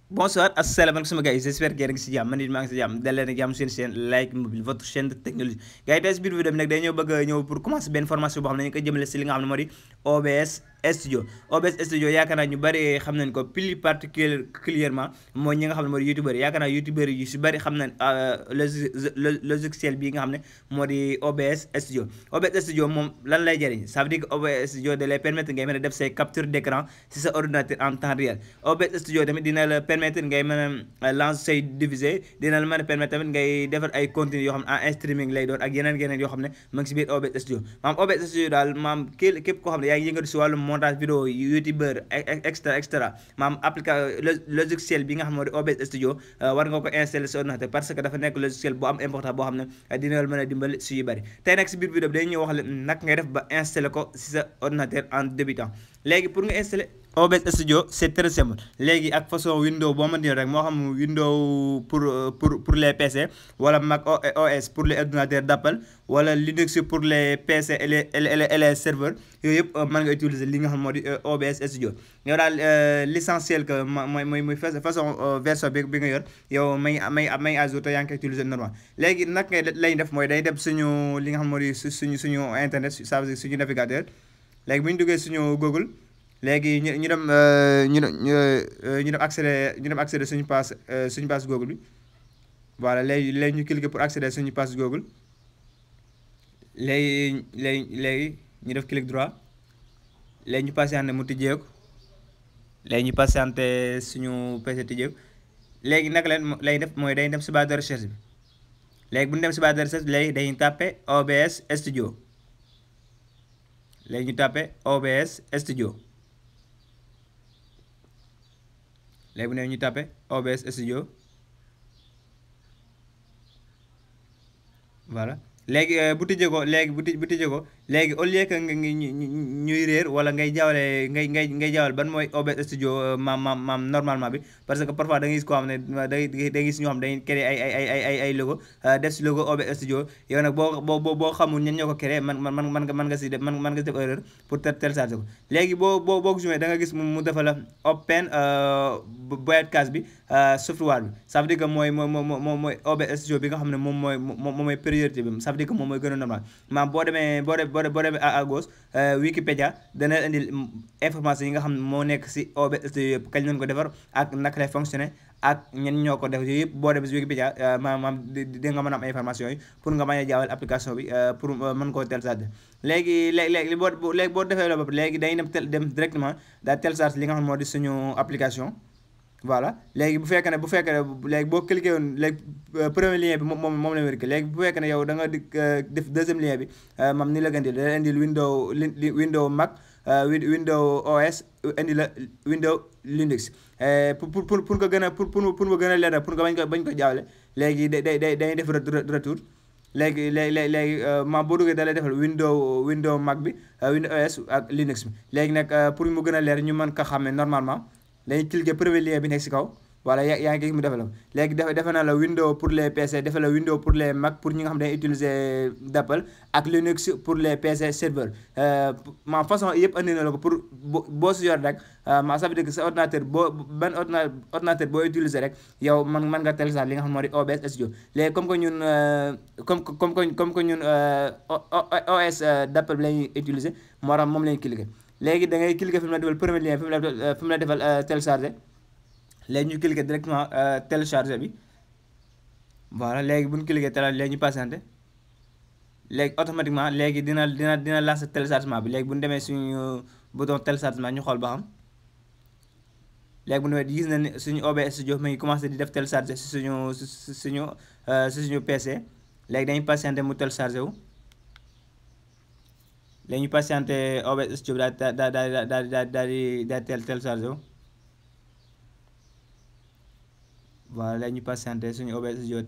Bonsoir, asalaamaaleykum sama gars yi j'espère que yéen a ngi si jàmm man it maa ngi si jàmm dal leen ak jàmm seen chaîne Like Mobile votre chaîne de technologie gars yi tey si biir vidéo bi nag dañoo bëgg a ñëw pour commencer benn formation boo xam ne ñu ko jëmale si li nga xam ne moo di OBS Studio. OBS Studio yaakaar naa ñu bëri xam nañ ko plus particulièrement mooy ñi nga xam ne moo di youtubeur yaakaar naa youtubeur yu si bëri xam nañ logiciel bii nga xam ne moo di OBS Studio. OBS Studio moom lan lay jëriñ ça veut dire que OBS Studio da lay permettre ngay mën a def say capture d'écran si sa ordinateur en temps réel. OBS Studio tamit dina la permettre ngay mën a lancer say diffuser dina la mën a permettre tamit ngay defar ay contenu yoo xam ne en streaming lay doon ak yeneen yoo xam ne mu ngi si biir OBS Studio maam OBS Studio daal maam képp koo xam ne yaa ngi yëngatu si wàllu montage vidéo youtubeur extra maam logiciel bi nga xam ne moo di OBS Studio war nga ko installer sa ordinateur parce que dafa nekk logiciel bu am important boo xam ne dina la mën a dimbali si yu bëri tey nag si biir vidéo bi day ñëw wax la nag ngay def ba installer ko si sa ordinateur en débutant léegi pour nga installer OBS Studio c'est très simple léegi ak façon window boo mën di rek moo xam window pour les PC wala Mac OS pour les ordinateurs d'Apple wala Linux pour les PC et les serveurs yooyu yëpp mën nga utiliser li nga xam moo di OBS Studio yow daal l'essentiel que mooy façon version bi nga yor yow may à jour te yaa ngi koy utiliser normal léegi nag ngay lay def mooy day dem suñu li nga xam moo di suñu internet ça veut dire suñu navigateur léegi bu ñu duggee suñu Google léegi ñu dem accéder suñu page Google bi voilà léegi ñu cliquer pour accéder suñu page Google léegi ñu def clic droit léegi ñu patienté mu tijjeeku léegi ñu patienté suñu PC tijjeeku léegi naka leen lay def mooy day dem si barre de recherche bi léegi bu ñu dem si barre de recherche léegi dañuy tapé OBS Studio léegi ñu tapé OBS Studio léegi bu ne ñu tapé OBS Studio voilà léegi bu tijjee ko léegi au lieu que ñuy réer wala ngay jaawale ngay jaawal ban mooy OBS Studio maam normalement bi parce que parfois da ngay gis koo xam ne da ngay gis ñoo xam dañuy créer ay logo def si logo OBS Studio yow nag boo xamul ñan ñoo ko créer man nga si def erreur pour télécharger ko léegi boo ko zoomé da nga gis mu defa la open broadcast bi software bi ça veut dire que mooy OBS Studio bi nga xam ne moom mooy priorité bi ça veut dire que moom mooy gën a normal maam boo demee à gauche Wikipédia dana indil information yi nga xam ne moo nekk si OBS Studio yëpp kañ lañ ko defar ak naka lay fonctionner ak ñen ñoo ko def yooyu yëpp boo demee si Wikipédia maam di nga mën a am information yi pour nga bañ a jaawal application bi pour mën koo télécharger léegi boo defee loolu ba léegi day dem directement daa télécharger li nga xam ne moo di suñu application voilà léegi bu fekkee ne léegi boo cliqué woon léegi premier lien bi moom la wér léegi bu fekkee ne yow da nga di def deuxième lien bi mam ni la gën di da indil Windows Mac Windows OS indi la Windows Linux pour nga gën a pour nga gën a leer pour nga bañ ko jaawle léegi day def retour léegi maam boo duggee da lay defal Windows Mac bi Windows OS ak Linux bi léegi nag pour mu gën a leer ñu mën ko xàmmee normalement dañuy cliquer premier lien bi nekk si kaw voilà yaa ngi mu defal la léegi defe na la Windows pour les PC defe la Windows pour les Mac pour ñi nga xam ne dañuy utiliser d'Apple ak Linux pour les PC serveur ma façon yëpp andi na la ko pour boo si yor rek ma ça veut dire que sa ordinateur ban ordinateur boo utiliser rek yow mën nga télécharger li nga xam moo di OBS Studio léegi comme que ñun OS d'Apple bi la ñuy utiliser moo tax moom la ñuy cliquer léegi da ngay cliquer fi mu la defal premier lien fi mu la defal télécharger léegi ñu cliquer directement télécharger bi voilà léegi bu ñu cliquer télécharger léegi ñu patienter léegi automatiquement léegi dina lancer téléchargement bi léegi bu ñu demee suñu bouton téléchargement ñu xool ba xam léegi bu ñu demee gis nañ ne suñu OBS Studio mi ngi commencé di def télécharger si suñu PC léegi dañuy patienter mu télécharger wu. léegi ñu patienté OBS Studio bi daal téléchargé wu voilà léegi ñu patienté suñu OBS Studio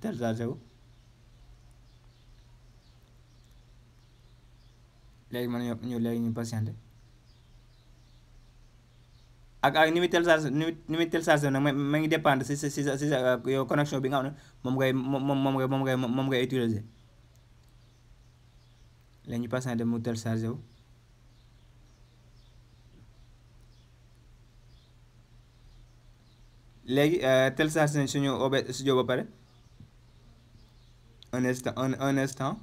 téléchargé wu léegi léegi ñu patienté ak ni muy téléchargé nag ma ngi dépendre si sa yow connexion bi nga xam ne moom ngay utiliser léegi ñu patienté mu téléchargé wu léegi télécharge nañ suñu OBS studio ba pare un instant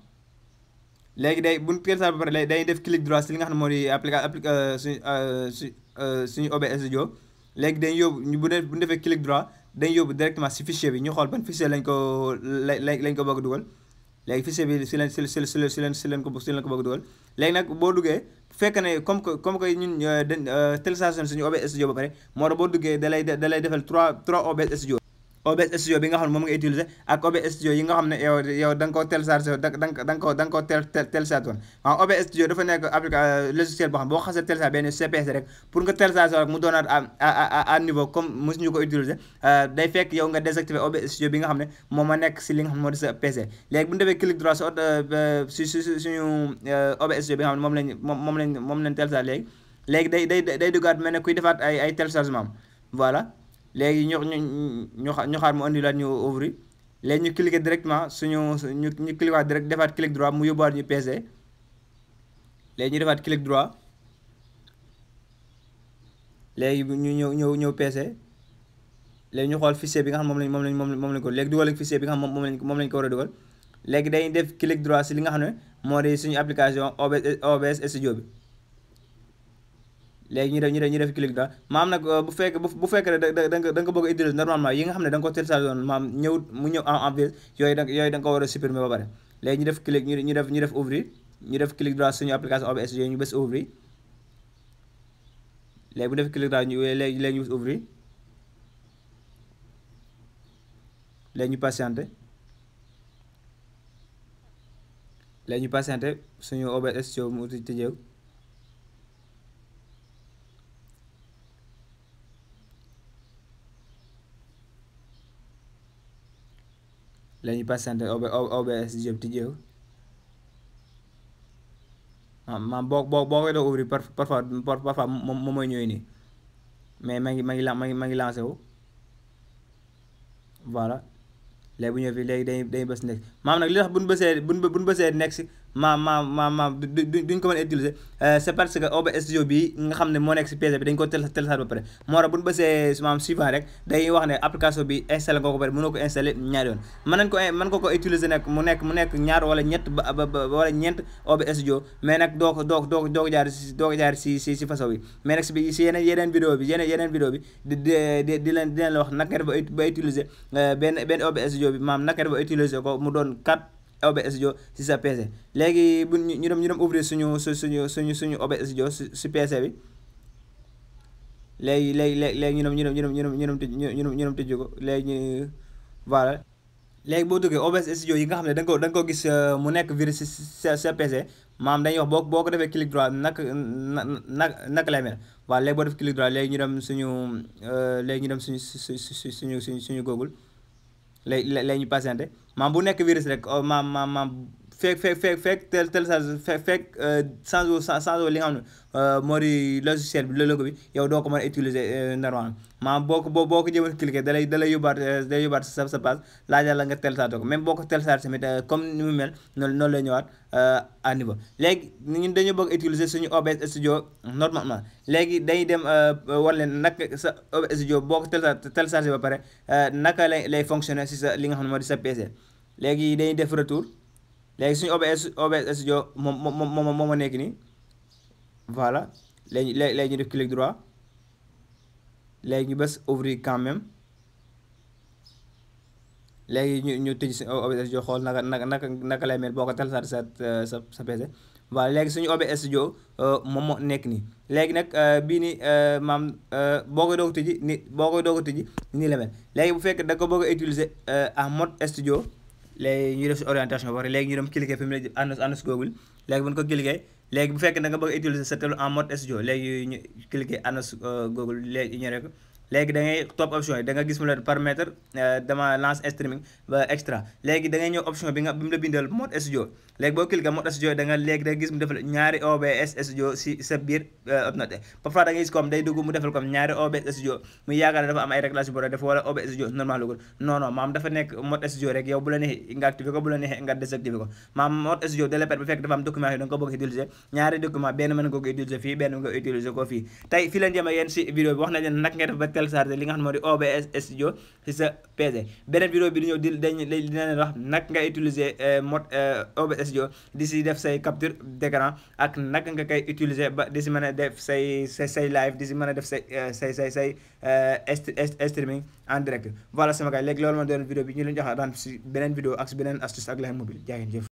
léegi day bu ñu télécharge ba pare day def clic droit si li nga xam ne moo di suñu OBS studio léegi dañ yóbbu bu ñu defee clic droit dañ yóbbu directement si fichier bi ñu xool ban fichier lañ ko bëgg a dugal léegi fichier bi si leen ko bëgg a dugal léegi nag boo duggee bu fekkee ne comme que ñun télécharge suñu OBS studio ba pare moo tax boo duggee da lay defal 3 OBS studio bi nga xam ne moom nga utiliser ak OBS studio yi nga xam ne yow da nga koo téléchargé da nga koo téléchargé woon waaw OBS studio dafa nekk logiciel boo xam boo xasee téléchargé benn CPS rek pour nga téléchargé rek mu doonaat à niveau comme mosuñu ko utiliser day fekk yow nga désactiver OBS studio bi nga xam ne moom ma nekk si li nga xam ne moo di sa PC léegi bu ñu defee clic droit si suñu OBS studio bi nga xam ne moom lañ téléchargé léegi day duggaat mel ne kuy defaat ay téléchargement voilà léegi ñu xaar mu andi laat ñu ouvrir léegi ñu cliquer directement ñu cliquer waat direct defaat clic droit mu yóbbuwaat ñu PC léegi ñu defaat clic droit léegi ñu ñëw PC léegi ñu xool fichier bi nga xam moom lañ ko léegi dugal fichier bi nga xam moom lañ ko war a dugal léegi dañuy def clic droit si li nga xam ne moo di suñu application OBS studio bi léegi ñu def clic droit maam nag bu fekkee da nga ko bëgg a utiliser normalement yi nga xam ne da nga ko téléchargé woon maam mu ñëw en virus yooyu da nga ko war a supprimer ba pare léegi ñu def clic ñu def ouvrir ñu def clic droit suñu application OBS studio ñu bës ouvrir léegi bu def clic droit léegi ñu bës ouvrir léegi ñu patienté suñu OBS studio mu tëjeew léegi ñu patienté OBS studio tëjeew maam boo koy doo ouvrir parfois moom mooy ñëwee nii mais ma ngi lancé wu voilà léegi bu ñëw fii léegi dañuy bës next maam nag li tax buñ bësee next duñ ko mën a utiliser c'est parce que OBS studio bi nga xam ne moo nekk si PC bi dañ ko téléchargé ba pare moo tax buñ bësee maam suivant rek dañuy wax ne application bi installé nga ko pare mënoo ko installé ñaari yoon mën ko utiliser nag mu nekk ñaar wala ñett wala ñeent OBS studio mais nag doo ko jaar si façon bi mais nag si yeneen vidéo bi di leen la wax naka nga def ba utiliser benn OBS studio bi maam naka nga def ba utiliser ko mu doon 4 OBS studio si sa PC léegi bu ñu dem ouvrir suñu OBS studio si PC bi léegi ñu dem tëj ko léegi voilà léegi boo duggee OBS studio yi nga xam ne da nga ko gis mu nekk virus si sa PC maam dañuy wax boo ko defee clic droit naka lay mel waaw léegi boo def clic droit léegi ñu dem suñu Google léegi ñu patienté maam bu nekk virus rek maam fekk change li nga xam ne moo di logiciel bi logo bi yow doo ko mën a utiliser normalement maam boo ko jëmal cliquer da lay yóbbaat sa page laajal la nga téléchargé ko même boo ko téléchargé tamit comme ni mu mel noonu lay ñëwaat à niveau léegi ñun dañu bëgg utiliser suñu OBS studio normalement léegi dañuy dem war leen nag sa OBS studio boo ko téléchargé ba pare naka lay fonctionner si sa li nga xam ne moo di sa PC léegi dañuy def retour léegi suñu OBS studio moom moo nekk nii voilà léegi ñu def clic droit léegi ñu bës ouvrir quand même léegi ñu tëj suñu OBS studio xool naka lay mel boo ko téléchargé sa PC voilà léegi suñu OBS studio moom moo nekk nii léegi nag bii nii maam boo koy doog a tëji nii la mel léegi bu fekkee da nga ko bëgg a utiliser en mode studio léegi ñu def si orientation ba pare léegi ñu dem cliquer fi mu ne annonce Google léegi bu ñu ko cliquer léegi bu fekkee da nga bëgg a utiliser sa téléphone en mode studio léegi ñu cliquer annonce Google léegi ñu rek léegi da ngay topp option yi da nga gis mu la paramètre dama lance streaming ba extra léegi da ngay ñëw option bi mu la bindal mode studio léegi boo cliquer mode studio da nga gis mu defal ñaari OBS studio si sa biir ordinateur parfois da ngay gis comme day dugg mu defal comme ñaari OBS studio muy yaakaar ne dafa am ay réglages yu def wala OBS studio normal lugul non maam dafa nekk mode studio rek yow bu la neexee nga activé ko bu la neexee nga désactivé ko maam mode studio da la permettre bu fekk dafa am document yi da nga ko bëgg utiliser ñaari document benn mën nga ko utiliser fii benn nga utiliser ko fii tey fii leen jëm ak yéen si vidéo bi wax nañ leen nag ngay def ba télécharger li nga xam ne moo di OBS Studio ci sa PC. beneen vidéo bi di ñëw dina leen wax naka nga utiliser mode OBS Studio di si def say capture d'écran ak naka nga koy utiliser ba di si mën a def say live di si mën a def say streaming en direct. Voilà sama gars léegi loolu ma doon vidéo bi ñu leen jox daan si beneen vidéo ak si beneen astuce ak Layeen Mobile jaa ngeen jëf.